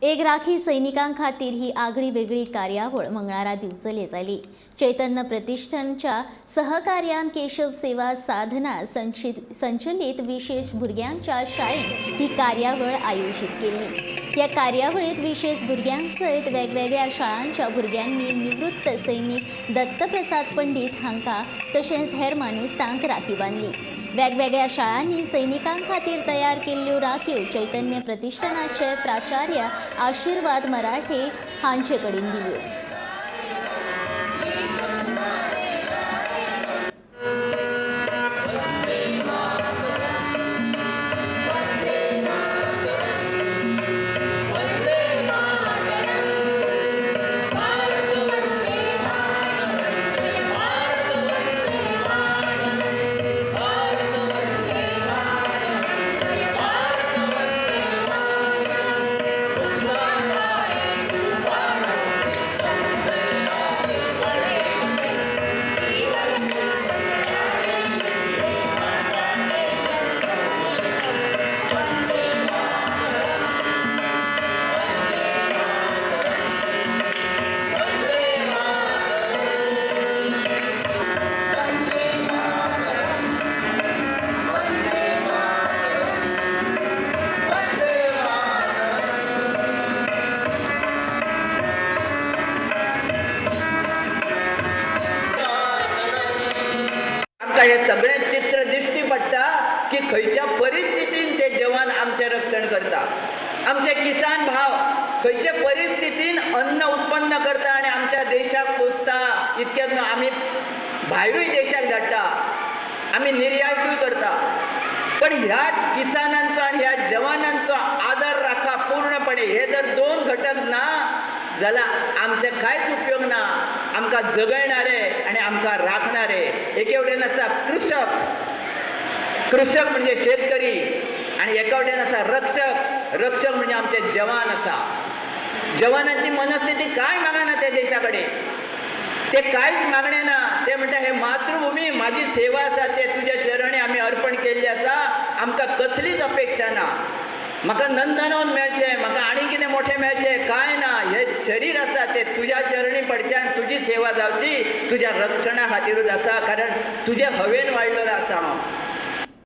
एक राखी सैनिकां खातीर ही आगळी वेगळी कार्यावळ मंगळारा दिवचले जाली. चैतन्य प्रतिष्ठानच्या सहकार्यान केशव सेवा साधना संचलित विशेष भुरग्यांच्या शाळेत ही कार्यावळ आयोजित केल्ली. ह्या कार्यावळीत विशेष भुरग्यां सयत वेगवेगळ्या शाळांच्या भुरग्यांनी निवृत्त सैनिक दत्तप्रसाद पंडित हांकां तशेंच हेर मानेस्तांक राखी बांदली. वेगवेगळ्या शाळांनी सैनिकां खातीर तयार केल्ल्यो राखयो चैतन्य प्रतिष्ठानाचे प्राचार्य आशिर्वाद मराठे हांचे कडेन दिल्यो. आमकां हें सगळें चित्र दिश्टी पडटा की खंयच्या परिस्थितीन ते जवान आमचें रक्षण करता. आमचे किसान भाव खंयचे परिस्थितीन अन्न उत्पन्न करता आनी आमच्या देशाक पोसता. इतक्यात न्हू, आमी भायरूय देशाक धाडटा, आमी निर्यातूय करता. पण ह्या किसानांचो आनी ह्या जवानांचो आदर राखा पूर्णपणे. हे जर दोन घटक ना जाल्यार आमचे कांयच उपयोग ना. आमकां जगयणारे आनी आमकां राखणारे एके वटेन आसा कृशक, कृशक म्हणजे शेतकरी, आनी एका वटेन आसा रक्षक, रक्षक म्हणजे आमचे जवान आसा. जवानांची मनस्थिती काय मागना त्या देशा कडेन, ते कांयच मागणें ना. ते म्हणटा हे मातृभुमी म्हाजी सेवा आसा, ते तुज्या चरणी आमी अर्पण केल्ली आसा, आमकां कसलीच अपेक्षा ना. म्हाका नंदनवन मेळचें, म्हाका आनी कितें मोठें मेळचें, कांय ना. हें शरीर आसा तें तुज्या चरणी पडचें आनी तुजी सेवा जावची, तुज्या रक्षणा खातीरूच आसा, कारण तुजे हवेन वाडलेलो आसा हांव.